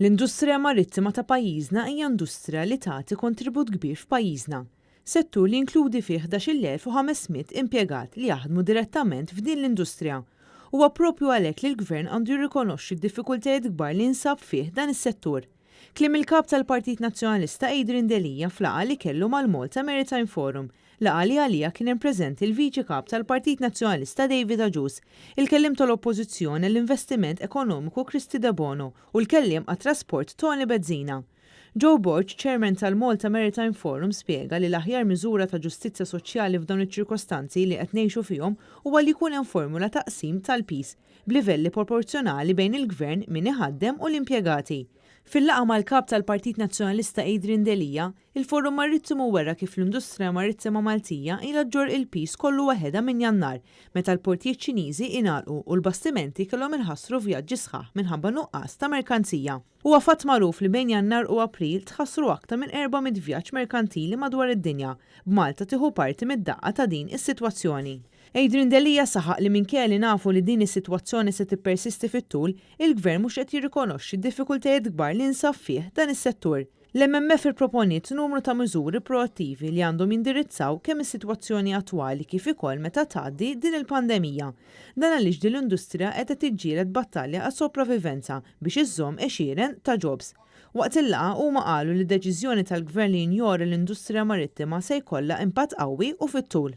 L-industrija marittima ta' pajjiżna hija industrija li tagħti kontribut kbir f'pajjiżna. Settur li jinkludi fih 11,500 impjegat li jaħdmu direttament f'din l-industrija. Huwa proprju għalhekk li l-Gvern għandu jirrikonoxxi d-diffikultajiet kbar li jinsab fih dan is-settur. Kliem il-Kap tal-Partit Nazzjonalista Adrian Delia f'laqgħa li kellu mal-Malta Maritime Forum, laqgħa li għaliha kien hemm preżenti l-Viċi Kap tal-Partit Nazzjonalista David Agius, il-Kelliem tal-Oppożizzjoni għall-Investiment Ekonomiku Kristy Debono u l-Kelliem għat-Trasport Toni Bezzina. Joe Borg, Chairman tal-Malta Maritime Forum spjega li l-aħjar miżura ta' ġustizzja soċjali f'dawn iċ-ċirkostanzi li qed ngħixu fihom huwa li jkun hemm formula ta' qsim tal-piż b'livelli proporzjonali bejn il-Gvern, min iħaddem u l-impjegati. Fil-laqgħa mal-Kap tal-Partit Nazzjonalista Adrian Delia, il-Forum Marittimu wera kif l-industrija marittima Maltija ilha ġġorr il-piż kollu waħedha minn Jannar, meta l-portijiet Ċiniżi ingħalqu u l-bastimenti kellhom inħassru vjaġġi sħaħ minħabba nuqqas ta' merkanzija. Huwa fatt magħruf li bejn Jannar u April tħassru aktar minn 400 vjaġġ merkantili madwar id-dinja, b'Malta tieħu parti mid-daqqa ta' din is-sitwazzjoni. Adrian Delia saħaq li minkejja li nafu li din is-sitwazzjoni se tippersisti fit-tul, il-Gvern mhux qed jirrikonoxxi d-diffikultajiet kbar li jinsab fih dan is-settur. L-MMF ipproponiet numru ta' miżuri proattivi li għandhom jindirizzaw kemm is-sitwazzjoni attwali kif ikoll meta tgħaddi din il-pandemija. Dan għaliex din l-industrija qiegħda tiġġieled battalja għas-sopravivenza biex iżżomm għexieren ta' jobs. Waqt il-laqgħa huma qalu li d-deċiżjoni tal-Gvern li jinjora l-industrija marittima se jkollha impatt qawwi u fit-tul.